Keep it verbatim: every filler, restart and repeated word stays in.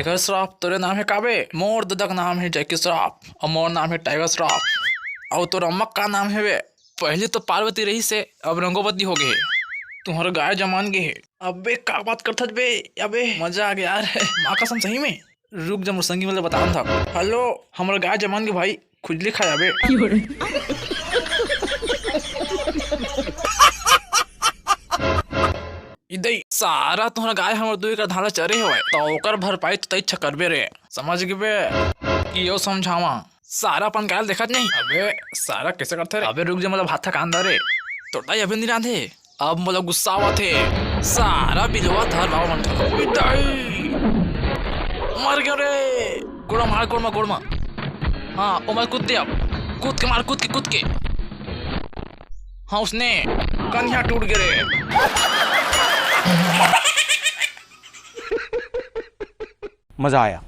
Tiger Shroff, तोरे नाम हे का बे? मोर ददा के नाम हे जैकी श्रॉफ, अउ मोर नाम हे टाइगर श्रॉफ। अउ तोर अम्मा के का नाम हे बे? पहली तो पार्वती रहिस हे, अब रंगोवती हो गे हे। तुंहर गाय जमान गे हे। अबे का बात करथस बे? अबे मजा आ गे यार। माँ कसम सही में। रुक जा, मोर संगी मन ल बतावत हंव। हेलो, हमर गाय जमान गे भाई, खुजली खाय अबे। इदई सारा तुंहर गाय हमर दू एकड़ धान ल चरे हवय, त ओकर भरपाई तो तैं करबे रे, समझ गेबे? कि यो समझावा, सारा अपन गाय ल देखत नहीं। अबे सारा कइसे करथे रे? अबे रुक जा, मोला भात ह कांदा रे, तोर दाई अभी नहीं रांधे। अब मोला गुस्सा आवत हे। सारा बिलवा धर बाबा मन का। इदई। मर गेंव रे। गोड़ मार, गोड़ मा, गोड़ मा। हाँ, ओमा कूद दे अब। कूद के मार, कूद के, कूद के। हाँ, उसने। कनिहा टूट गे रे। मजा आया।